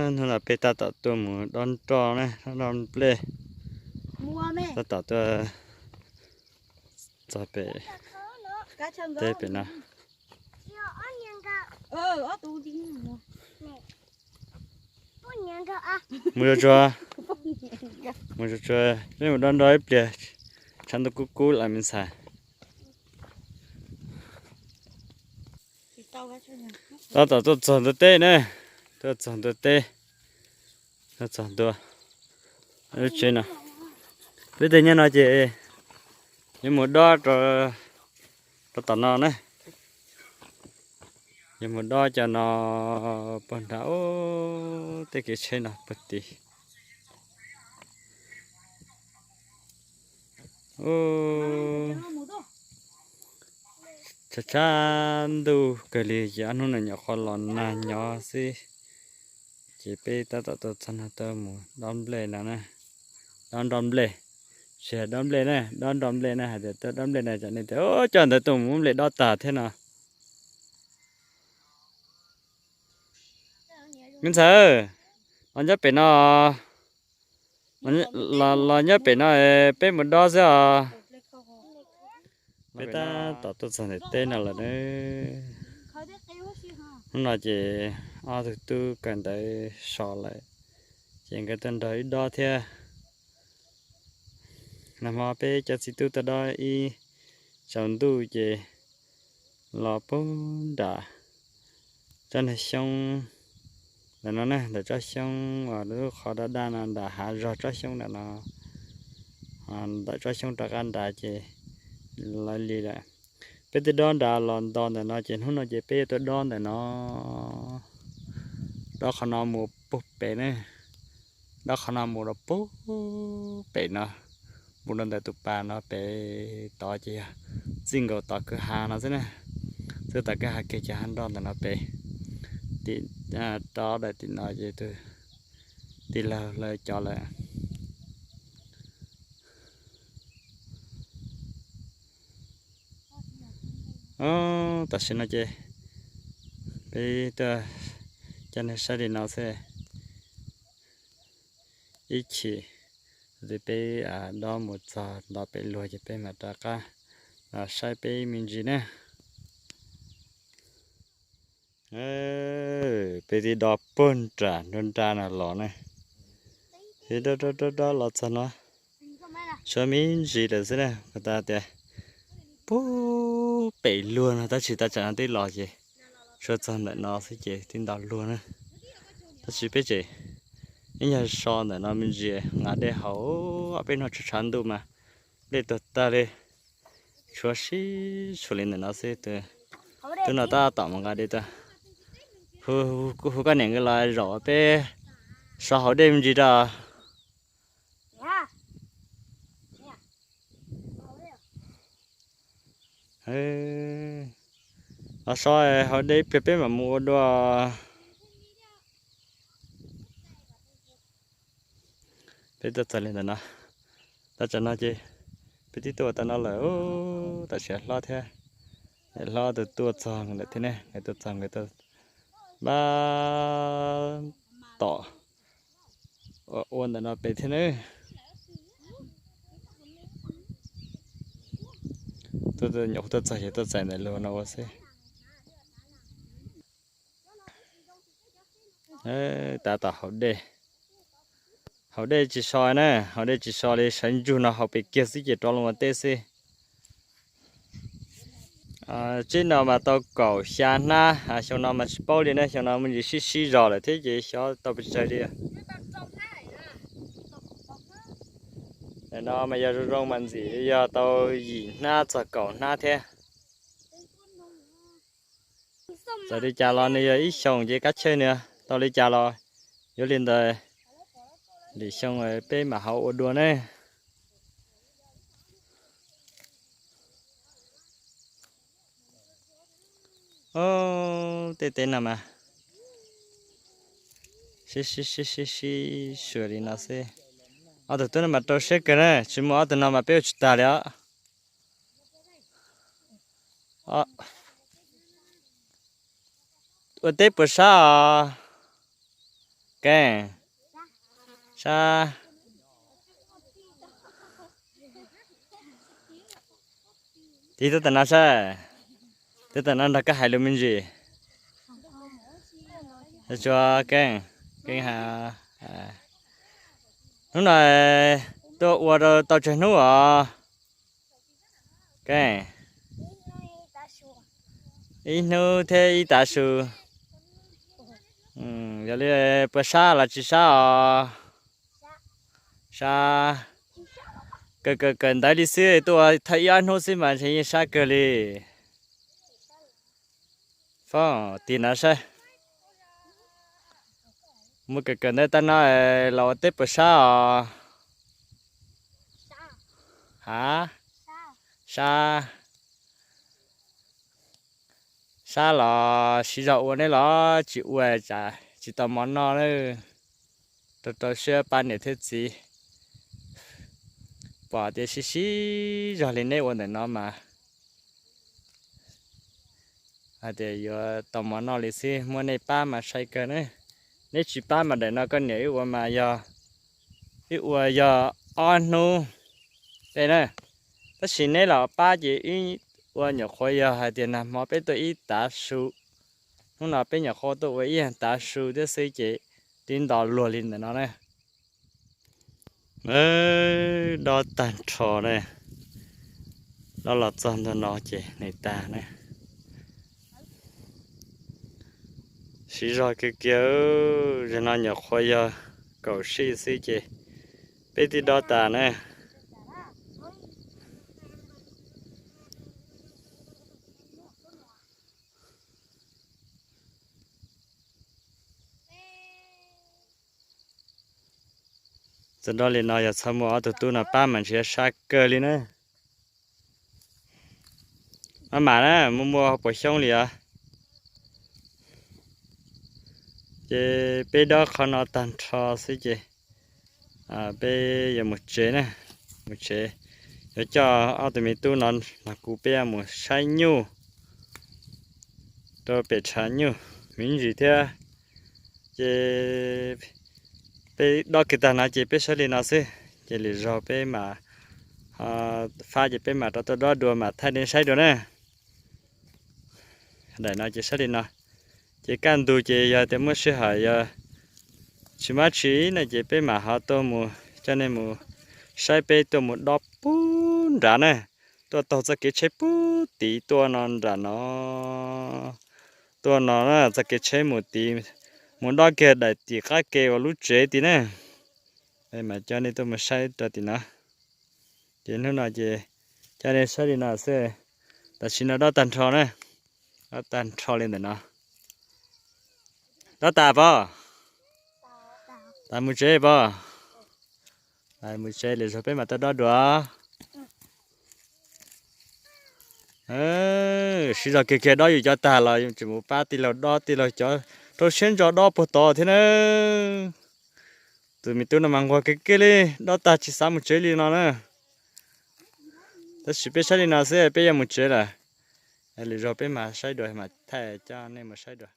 Hnub no peb tab tom tuaj mus dob nroj na, dob nplej. Tab tom tuaj txog pem teb pem no. Mus tsuag tsuag, mus tsuag tsuag, peb mus dob nroj ib pliag, tshav ntuj kub kub lawm me ntxhais. Tab tom tuaj txog ntua teb na, tuaj txog ntua teb, tuaj txog ntua lub tsev no. Peb teg nyob no ces yuav mus dob rau tom no na. Yuav mus dob cov no puag nram tej kev tsheb no puag tim. Tshav tshav ntuj kawg li ces ob hnub no nyuam qhuav los nag nyob xwb. Ces peb tab tom tuaj txog no tuaj mus dob nplej no na. Dob nroj nplej, tsis hais dob nplej na, dob nroj nplej na, hais tias tuaj dob nplej na, cov nej tias coj ntawd tuaj mus muab nplej dob tag thiab no. Me ntxhais, los nyob pem no, los nyob pem no, peb mus dob xwb os. Peb tab tom tuaj txog ntawm teb no lawm na. Hnub no ces ob tug tub kawm ntawv so lawm, ces nkawd tuaj nrog wb dob thiab. Nag hmo peb cov txiv tub tuaj dob ib tsaus ntuj ces los puag nram tsob niag xyoob ntawm no na, ntawm tsob xyoob uas lub qhov daj daj no nram hav zog tsob xyoob ntawm no, ntawm tsob xyoob rov qab nrad ces lawv li lawm. Peb twb dob nrad los nto ntawm no ces hnub no ces peb yuav tuaj dob ntawm no. Dob qhov no mus puag pem na, dob qhov no mus rau puag pem no, mus rau ntawm tus pas no pem tod ces yog txij nkaus tom kwj ha no xwb na. Txij tom kwj ha kiag ces hav nroj ntawm no pem, tim rov daim tim no ces tus tij laug lawv cov lawm. Tam sim no ces peb tuaj coj nej saib li no xwb, ib chim peb dob mus txog nto pem luag ces peb mam rov qab los saib peb me ntsis na. Peb twb dob puag nram nruab nrab no los na, peb dob dob dob dob los txog no, tshuav me ntsis lawm xwb na, puas tas tias puag pem luag no tab sis tam sim no twb los ces tshuav txog ntawm no xwb ces twb nto luag na. Tab sis peb tseem ib nyuag so ntawm no me ntsis nqa dej haus, peb hnub tshav tshav ntuj mas dej tuag tag li, tshuav sib tshuam li ntawm no xwb. Tus no tab tom mus nqa dej tag, hu koj niam nkawd los zaum peb so haus dej me ntsis rau. Los so haus dej ib pliag peb mam mus ua dua. Peb tuaj txog li ntawm no, tab sis no ces peb twb tuaj tau no lawm, tam sim hlob thiab, hlob tus tuaj txog lawm thiab ne, nkawd tuaj txog nkawd tuaj pab tom ua ntawm no pem thiab na. Tuaj nyuam qhuav tuaj txog ces tuaj txais ntawm lub no ua xwb. Tab tom haus dej, haus dej tsis so na, haus dej tsis so li, sawv ntsug no haus pem kiag xwb ces rov los ua teb xwb. Tsev no mas tau kaum xya hnab, xyoo no mas tsis paub li ne, xyoo no me ntsis sib sib zog lawm thiab ces xyov tau pes tsawg li. Nim no mas yog zoo zoo mas ntxim yog tau yim hnab txog kaum hnab thiab. Txawm li cas los nws yog ib xyoos ces kab chej nws tau li cas los yuav li ntawd, lwm xyoo peb mam ho ua dua ne. Tej teb no mas sib sib sib sib sib sua li no xwb. Ob tug tub no mas rau siab kawg na, tsis muaj ob tug no mas peb ua tsis tag li os. Ua teb puas sab os? Keej, sab. Tig tuaj tam no saib, tig tam no nrog koj hais lus me ntsis. Tsuas Keej, Keej ha. Hnub no tuaj ua rau tau tsawg hnub os? Keej, ib hnub thiab ib tav su. Yog li puas sab los tsis sab os? Sab. Kawm kawm kawm ntawv li xwb, tuaj ua thawj ib ob hnub xwb mas ntshe yeej sab kawg li. Foob, tig no saib. Mus kawm kawm ntawv tag no los ua teb puas sab os? Ha, sab. Sab los siv zog ua neb los tsis ua tsam tsis tau mov noj na. Rau rau siab pab niam thiab txiv, pom tias siv siv zog li neb ua ntawm no mas hais tias yuav tau mov noj li xwb, muab nej pab mas sai kawg na. Neb tsis pab mas daim no koj niam wb ua mas yog, wb ua yog ob hnub tej na. Tab sis neb los pab ces wb ua nyuam qhuav yog hais tias nag hmo peb tuaj ib tav su, hnub no peb nyuam qhuav tuaj ua ib tav su thiab xwb ces twb nto luag li ntawm no na. Dob tag nrho na, dob los txog ntua no ces nws tag na. Siv zog kiag kiag, zaum no nyuam qhuav yog kaum sij xwb ces peb twb dob tas na. Txawm dob li no yog txhob muaj ob tug tub no pab mas ntshe sab kawg li na. Maj mam na, muaj muaj puas xyoob li os. Ces peb dob qhov no tag nrho xwb ces peb yuav mus tsev na, mus tsev. Yuav coj ob tug me tub no nrog kuv peb mus saib nyuj rau pem tshav nyuj me ntsis thiab. Ces peb dob kiag tag no ces peb saib li no xwb, ces lwm zaug peb mam fab ces peb mam rov tuaj dob dua mam thaij nej saib dua na. Daim no ces saib li no, ces kaj ntug ces yog tias muaj sij hawm yog tsis muaj tsi no ces peb mam ho tuaj mus coj nej mus saib peb tuaj mus dob pub nrad na, tuaj taug txoj kev tsheb pub tid tuaj no nram no, tuaj no txoj kev tsheb mus tid, mus dob kiag daim tim qab ke uas lub tsev tid na. Mas coj nej tuaj mus saib rau tim no. Ces hnub no ces coj nej saib li no xwb, tam sim no dob tag nrho na, dob tag nrho li ntawm no. Dob tas pob? Tas mus tsev pob? Mus tsev, lwm zaug peb mam tuaj dob dua. Siv zog kiag kiag, dob yus cov tag los tseem mus pab tij laug dob, tij laug cov rau siab ntso dob puag tod thiab na. Tus me tub no mas nquag kiag kiag li, dob tag tsis xav mus tsev li no na. Tab sis peb saib li no xwb peb yuav mus tsev lawm. Lwm zaug peb mam saib dua, mam thaij coj nej mus saib dua.